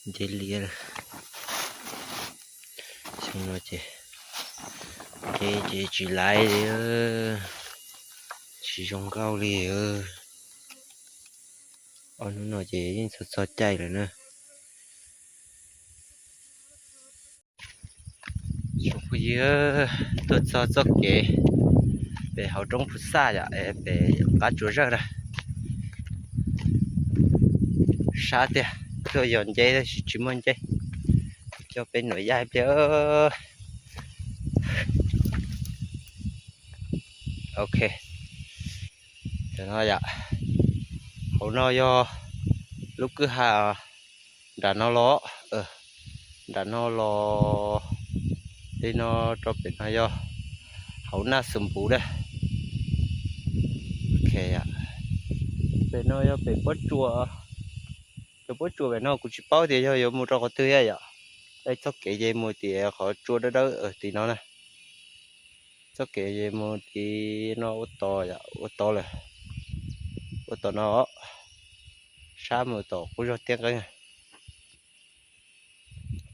Nce liab, xyoo no ces nce ces tsis laiv li, tsis zoo nkauj li. Ob hnub no ces yeej txog txog caij lawm na. Tsoom phooj ywg, tuaj txog txoj kev pem hauv roob Phu Xaj yom, pem qab tsuas zawj na. Sab tiag, tuaj yog nceb tab sis tsis muaj nceb. Coj peb nuam yaig ib pliag. Ok, no yom, hauv no yog lub kwj ha nram no los, nram no los li no rau pem no yog hauv Naj Xus Npus na. Pem no yog pem pob tsuas, cov pob tsuas pem no kuv tsis paub tias yog yuav mus rau qhov twg thiab yom. Txoj kev ces mus tim qhov tsua dawb dawb tim no na. Txoj kev ces mus tim no ua tod, ua tod lawm, ua tom no, sab mus tom qub zog Tiaj Nqeeb.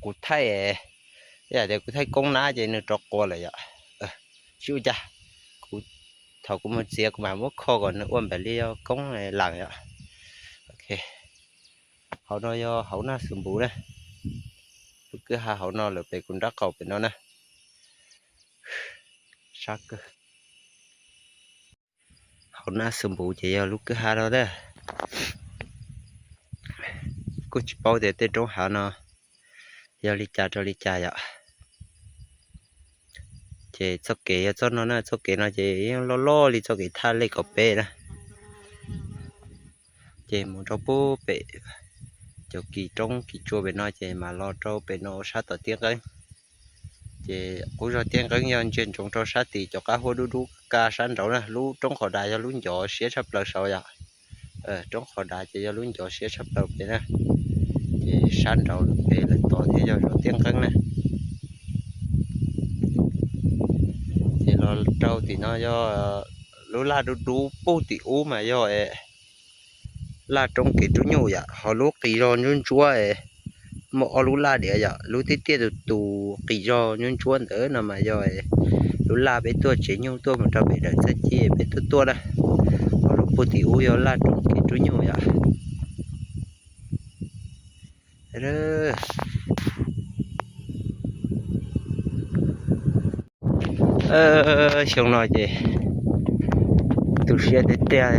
Kuv thaij, yam tias kuv thaij koob nab ces nws rov qua lawm yom. Tsis ua cas, kuv, thaum kuv mus txiav kuv mam muab kho kom nws ua npaum li yog koob las yom. Ok, hauv no yog hauv Naj Xus Npus na. Lub kwj ha hauv no lawm pem kuv nrab qaum pem no na. Sab kawg. Hauv Naj Xus Npus ces yog lub kwj ha no na. Kuj tsis paub tias tej roob hav no yog li cas rau li cas yom. Ces txoj kev yog txoj no na, txoj kev no ces yeej loj loj li txoj kev thaj lej kaum peb na. Ces mus rau pub pem cov kis roob kis tsua pem no ces mam los rau pem no sab tom Tiaj Nqeeb. Ces qub zog Tiaj Nqeeb yog ntsia ntsoov rau sab tim cov qab huab dub dub ka sab nraud na, lub roob qhov dav yog lub ncov siab tshaj plaws saud yom. Roob qhov dav ces yog lub ncov siab tshaj plaws pem na. Ces sab nraud pem lawm tod thiaj yog zos Tiaj Nqeeb na. Ces los rau tim no yog lub laj dub dub pub tim ub mas yog laj roob kev rub nyuj yom, ho lub qis zog ntsuab ntsuab, muaj ob lub laj diav yom, lub tiaj tiaj tus tus qis zog ntsuab ntsuab ntawd no mas yog lub laj peb tuaj tsev nyuj tuaj mus rau pem dawm txaj ci peb tuaj tuaj na. Ho lub pug tim ub yog laj roob kev rub nyuj yom. Xyoo no ces tu siab tiag tiag,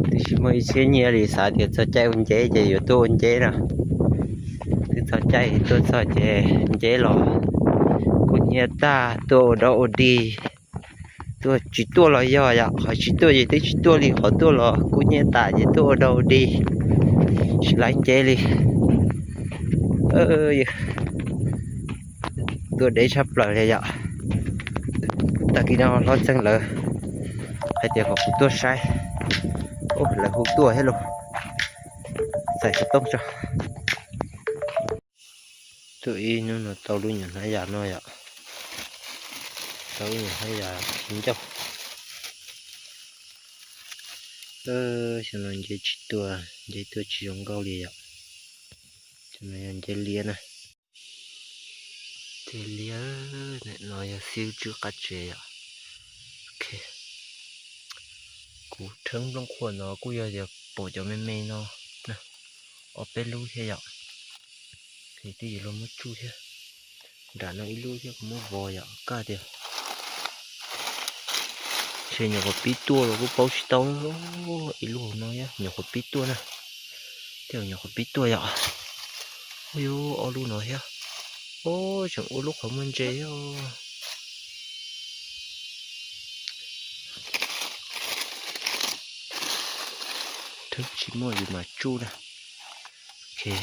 twb tsis muaj ib txhiab nyiaj li, xav tias txog caij ua nceb ces yuav tuaj ua nceb no. Twb txog caij tuaj txog ces nceb los kuj nyiaj tag, tuaj ua dog ua dig, tuaj tsis tuaj los yog yom, qhov tsis tuaj ces twb tsis tuaj li, qhov tuaj los kuj nyiaj tas ces tuaj ua dog ua dig, tsis laiv nceb li. Tuaj deb tshaj plaws li yom. Tag kis no hlob Txeeg lawv hais tias kom kuv tuaj saib, lawv hu tuaj thiab lauj. Txais xov tooj tso. Tuaj ib hnub no tau lub nyuam hnab yas no yom, tau lub nyuam hnab yas tsis ncauj. Xyoo no nceb tsis tuaj, nceb tuaj tsis zoo nkauj li yom. Xyoo no yog nceb liab na. Nceb liab no yog xib tswb qab tsev yom. Kuv rheeb nplooj qhuav no kuj yog tias pom cov me me no na, ob peb lub thiab yom. Ces twb yuav luag muab tsuj thiab. Nram no ib lub thiab kuv muab vov yom, kaj tiag. Ntshe nyuam qhuav pib tuaj los kuj paub tsis tau. Ib lub hauv no thiab nyuam qhuav pib tuaj na. Tej nyuam qhuav pib tuaj yom. Ub yuv, ob lub no thiab. Ub, tseem ua lub qhov muag ntse thiab. Rheeb tsis muaj li mas tsuj na. Ces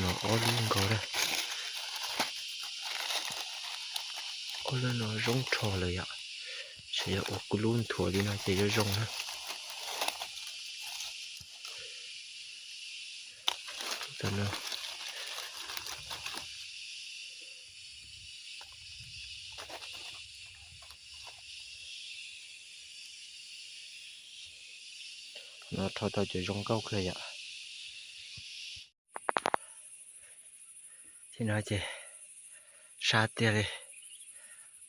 no ob lub nkaus na. Ob lub no zoo rho lawm yom. Tsis yog ua kuv lub nthuav li no ces yuav zoo na. No rho tau cov zoo nkauj kawg yom. Ces no ces sab tiag li.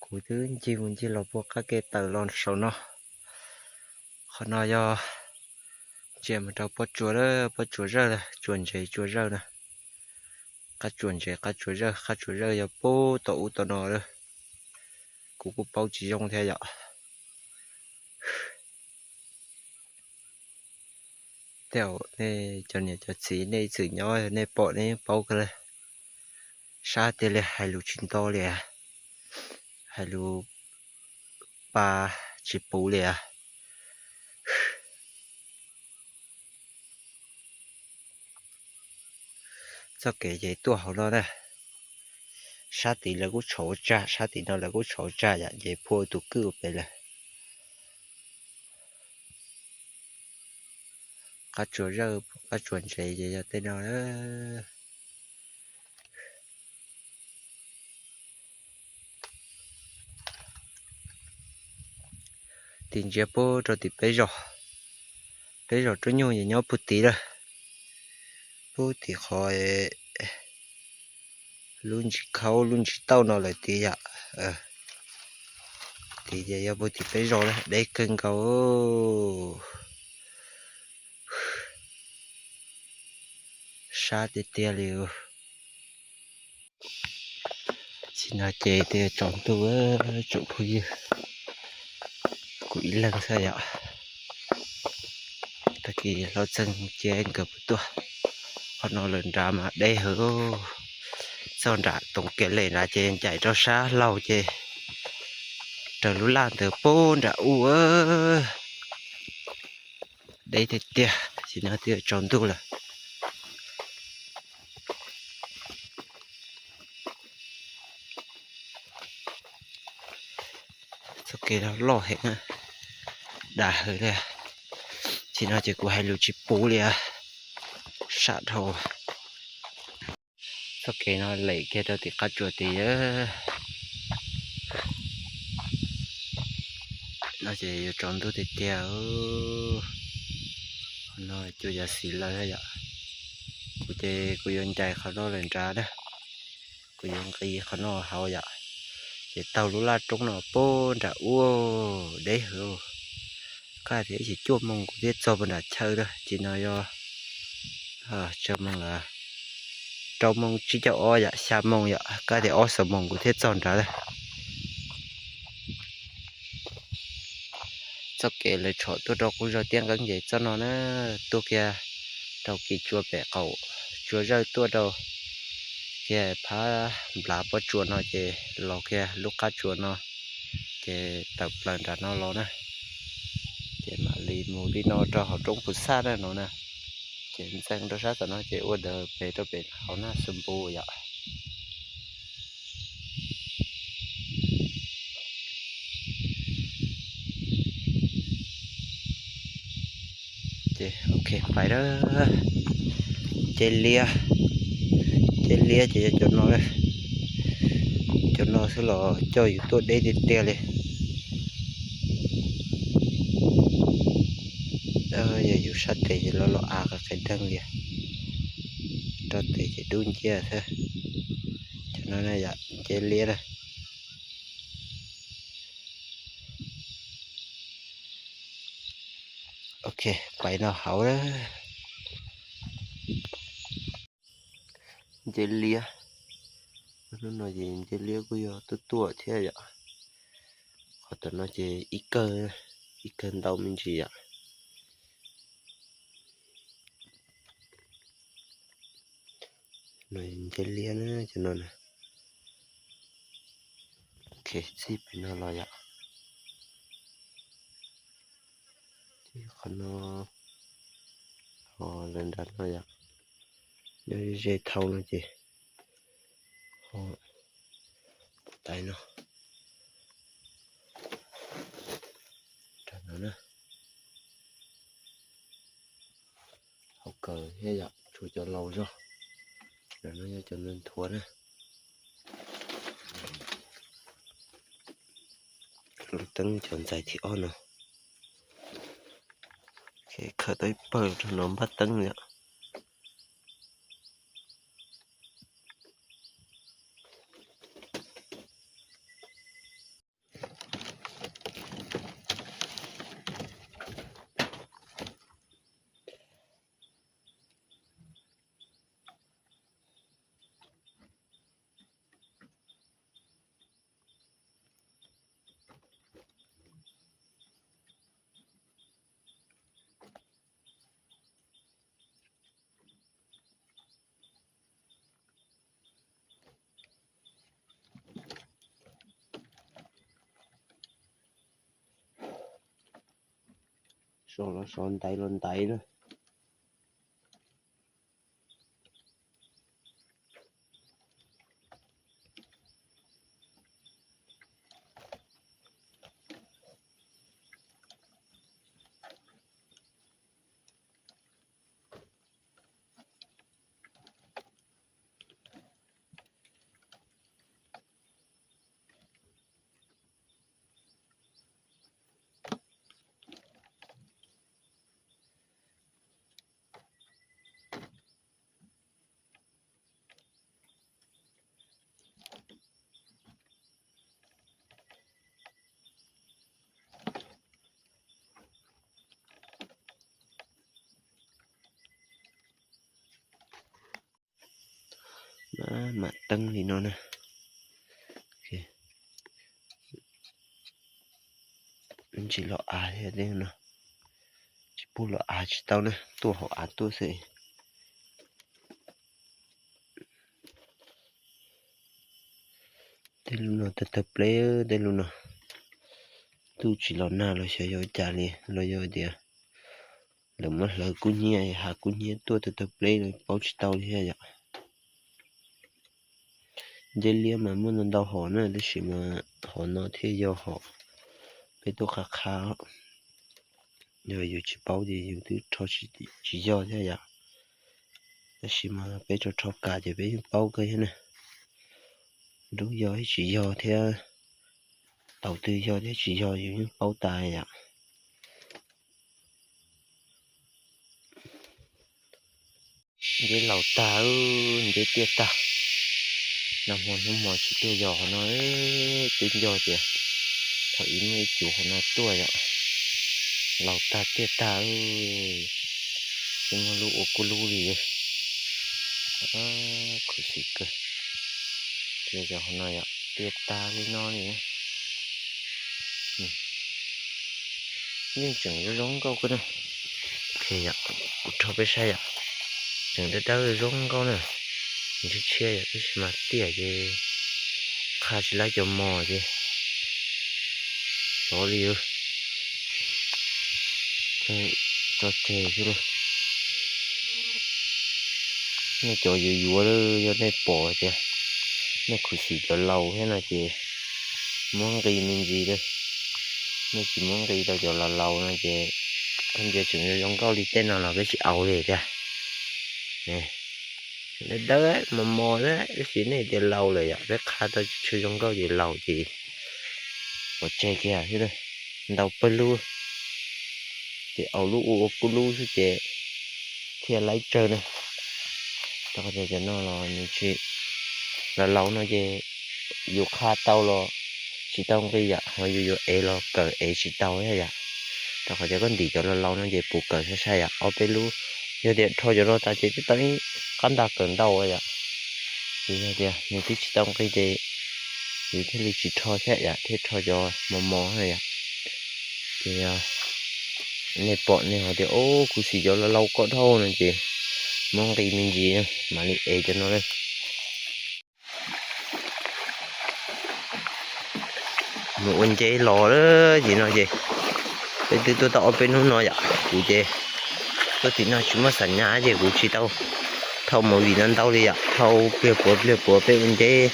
Kuv twb ncig mus ncig los puag qab ke tawm los saum no. Qhov no yog ntsia mus rau pob tsuas lawm, pob tsuas zawj lawm, tsuas ntsev tsuas zawj na. Qab tsuas ntsev qab tsuas zawj, qab tsuas zawj yog puag tom ub tom no lawm. Kuv kuj paub tsis zoo thiab yom. Tej zaum nej cov niam cov txiv nej ib txwm nyob nej pom nej yeej paub kawg li. Sab tiag li hais lus tsis nto li, hais lus pa tsis puv li. Txoj kev ces tuaj hauv no na. Sab tid lawv kuj tshauv tsag, sab tid no lawv kuj tshauv tsag yom, ces phua tus kwj ua pem lawm. Qab tsuas zawj qab tsuas ntsev ces yog tej no. Tim ntsia puag rau tim peb zos, peb zos rub nyuj ces nyob puag tid lawm. Puag tim qhov lub ntsis khaub lub ntsis tauj no lawm tid yom. Tid ces yog puag tim peb zos lawm, deb kawg nkaus. Sab tiag tiag li. Tsis no ces twb tsaus ntuj tsoom phooj ywg, kuv ib leeg xwb yom. Tag kis hlob Txeeg cia nkawd puas tuaj. Qhov no lawm nrad mas deb heev, txog nram toov kev lem nrad ces ncaim rau sab laug ces raws lub laj ntawd puag nram ub. Deb tiag tiag, tsis no twb tsaus ntuj lawm. Txoj kev loj heev, dav heev li. Tsis no ces kuv hais lus tsis puv li, sab dhau. Txoj kev no lem kiag rau tim qab tsuas tid. No ces yuav tsaus ntuj tiag tiag. Qhov no cua yav xis lawm yom. Kuv ces kuv yuav ncaim qhov no lawm nrad na. Kuv yuav nqis qhov no hauv yom. Ces taug lub laj roob no puag nram ub, deb heev. Kab tias ib chim cuaj moos kuv thiaj txog puag nram chaw na, ces no yog tsawg moos lawm, rau moos tsib caug ob yom, xya moos yom, kab tias ob xuab moos kuv thiaj txog nrad lawm. Txoj kev lawv tshom tuaj rau qub zos Tiaj Nqeeb ces txoj no na, tuaj kiag rau kis tsua pem qaum tsua zawj tuaj rau kiag phab nplav pob tsuas no ces los kiag lub qab tsuas no ces tawm plaws nram no los na. Ces mam li mus li no rau hauv roob Pus Xaj na no na. Ces ntxeev rau sab tom no ces ua daws pem rau pem hauv na xu npu yom. Ces ok pais na. Nce liab, nce liab ces yog cov no, cov no xwb los coj yus tuaj deb tiag tiag li. Yog yus sab tes ces los los av qis qis deeg li, rau tes ces dub nciab xwb. Cov no yom, nce liab na. Ok, pais no hauv na. Nce liab, hnub no ces nce liab kuj yog tuaj tuaj thiab yom. Qhov tom no ces ib kawg, ib kawg ntau me ntsis yom. Nce liab na cov no na. Ok, txij pem no los yom. Qhov no, ho lawv nram no yom, nyob ze thau no ces ho tais no. Nram no na, hauv kawg thiab yom, tshuav cov laus zog. Nram no yog cov nthuav na. Lub teeb cov ntxais thib ob no. Ok, Khawm tau ib pawg rau no npaj teeb yom. Sov los sov, ntaiv los ntaiv na. Mam teeb li no na. Tsis los av thiab no, tsis pub los av tsis tau na, tuaj hauv av tuaj xwb. Tej lub no tawg tawg pleb, tej lub no. Twb tsis los nag los xyov yog cas li, los yog tias lawv muab hlawv kub hnyiab, hav kub hnyiab tuaj tawg tawg pleb los paub tsis tau li thiab yom. Nceb liab mas muaj ntau ntau hom na, tab sis mas hom no thiaj yog hom peb tuaj qha qha. Yog yus tsis paub ces yus twb rho tsis yog thiab yom. Tab sis mas peb rho rho kam ces peb yeej paub kawg thiab na. Lub yog thiab tsis yog thiab, tau twg yog thiab tsis yog yus yeej paub tas yom. Nceb laus tag, nceb tiaj tag. Nag hmo hnub hmo tsis tuaj yos hauv no, twb nco tias thaum ub muaj ib cuv hauv no tuaj yom. Laus tag tiaj tag, tsis muaj lub ua kuj lub li. Khuv xim kawg. Tiaj yos hauv no yom, tiaj tag li no li. Yeej tseem zoo zoo nkauj kawg na. Kuv rho peb saib yom, tseem dawb dawb zoo nkauj na. Ntshiab tshiab yom, tab sis mas tiaj ces qha tsis laib cov mos ces xyov li. Tso tseg xwb lauj. Nej cov yuav yuav lawm, yog nej pom tias nej khuv xim cov laus thiab no ces muab nqi me ntsis lawm. Nej tsis muab nqi rau cov laus laus no ces koj ntsia tseem zoo nkauj li tej no los peb tsis au li tiag. Dawb dawb mos mos xwb, tab sis nej tias laus lawm yom, peb qha tau tsis tshua zoo nkauj ces laus ces pov tseg kiag xwb. Ntau pawg lub ces au lub ua ua kuj lub xwb ces thiaj laib tsawg na. Rau qhov tias cov no los nws tsis, laus laus no ces yus qha tau los tsis tau nqi yom, ho yus yuav ev los kawm ev tsis tau thiab yom. Rau qhov tias koj ntim cov laus laus no ces puas kawm sai sai yom, ob peb lub. Yog tias rho cov no tas ces twb tau ib qab ntag kawm ntau yom. Ces yog tias nws twb tsis tau nqi ces yus thiaj li tsis rho thiab yom, thiaj rho cov mos mos yom. Ces nej pom nej ho tias, o, khuv xim cov laus laus koj dhau no ces muab nqi me ntsis mam li ev cov no lawm. Mus ua nceb los lawm ces no ces peb twb tuaj tau ob peb hnub no yom, kuv ces tuaj tim no tsis muaj xam nyas ces kuv tsis tau thau movie no ntau li yom, thau pliag puav pliag puav peb ua nceb,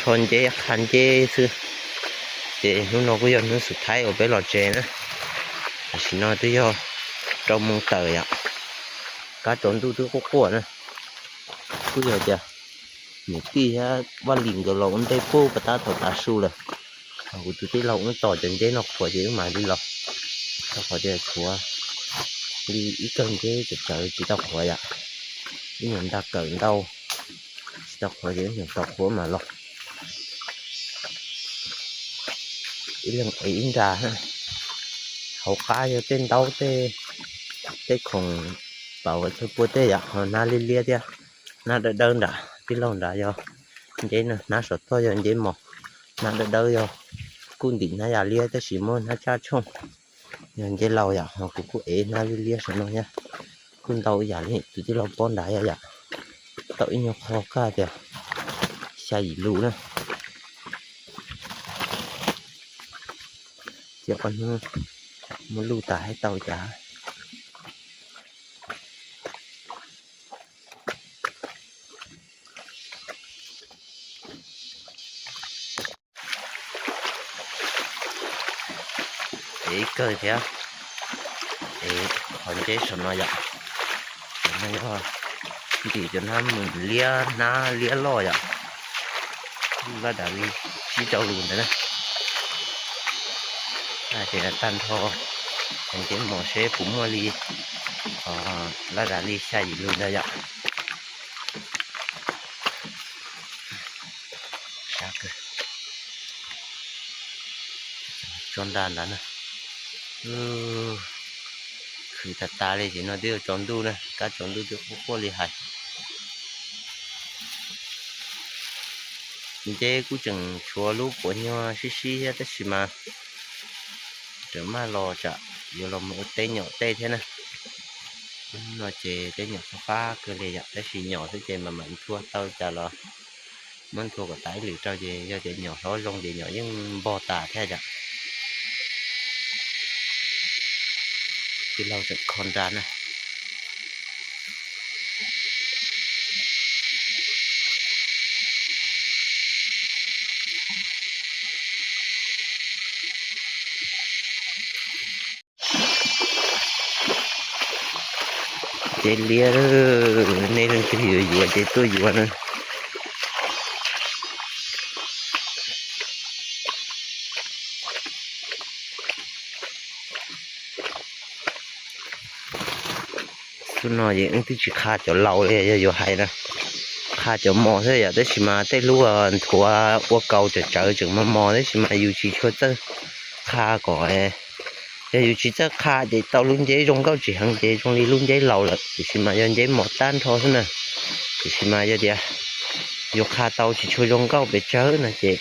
rho nceb qha nceb xwb. Ces hnub no kuj yog hnub xub thaib uas peb los tsev na. Tam sim no twb yog rau moos tawm yom, kab tsaus ntuj twb quaj quaj na. Kuj yog tias niam tij thiab Vaj Lis nkawd los ua ntej puag pas tab thaum tav su lawm, ho kuv tus tij laug wb tos cov nceb no qhuav ces wb mam li los, rau qhov tias tshuav Li ib kawg nceb tsawv tsawv tsis tau qhuav yom, ib nyuag nra kawm ntau, tsis tau qhuav ces ib nyuag tau qhuav mam los. Ib leeg ev ib nra. Hauv qab yog tej ntaub tej, tej khoom, pauv chaw pua tej yom, ho hnab liab liab thiab, hnab dawb dawb nrad. Tij laug nrad yog nceb no, hnab saum toj yog nceb mos, hnab dawb dawb yog kuj ntim hnab yas liab tab sis muab hnab tsaj tshooj, yog nceb laus yom. Ho kuv kuj ev hnab liab liab saum no thiab, kuj ntau ib yam li tus tij laug pob nrad yom. Tau ib nyuag qho kaj tias xya yim lus na. Cia ob hnub muab luj tas thiaj tau cas. Ev ib kawg thiab, ev qhov nceb saum no yom. Cov no yog ntim cov hnab mws liab hnab liab loj yom. Laj dav li tsib rau lus ntawd na. Ces tag nrho cov nceb mos seb puas muaj li, laj dav li xya yim lus ntawd yom. Sab kawg. Tso nra ntawd na. Khwv tas tas li ces no twb yuav tsaus ntuj na, kab tsaus ntuj twb quaj quaj li hais. Nceb kuj tseem tshuav lub puav nyuag sib sib thiab tab sis mas tseem maj los tsam yuav los mus ua teb nyom tej thiab na. Hnub no ces teb nyom fab fab kawg li yom, tab sis nyom xwb ces mam mam nthua tau cas los muab nthua kom tas ib lwm rau ces yog tias nyom hlob zoo ces nyom yeej npog tas thiab yom. Tij laug tseem kho nra na. Nceb liab, nej leej twg yuav yuav ces tuaj yuav na. Xub no ces wb twb tsis qha cov laus li yog yuav hais na, qha cov mos xwb yom, tab sis mas tej lub nthuav ua kaus tsawv tsawv tseem mos mos tab sis mas yus tsis tshua txawj qha kom, yog yus tsis txawj qha ces tau lub nceb zoo nkauj tsis heev ces zoo li lub nceb laus lawm, tiam sis mas yog nceb mos tag nrho xwb na. Tiam sis mas yog tias yus qha tau tsis tshua zoo nkauj pes tsawg no ces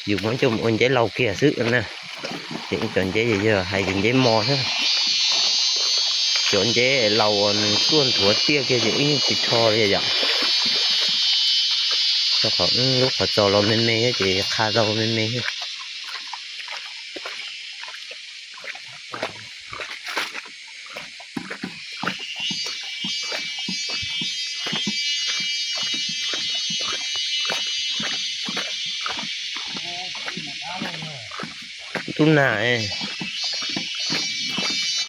yus muab coj mus ua nceb laus kiag xwb na. Ces cov nceb yog hais tias nceb mos xwb. Cov nceb laus uas nws tuaj nthuav tiaj kiag ces wb yeej tsis rho li yom. Rau qhov lub qhov txos los me me thiab ces qha tau me me thiab. Tub nag,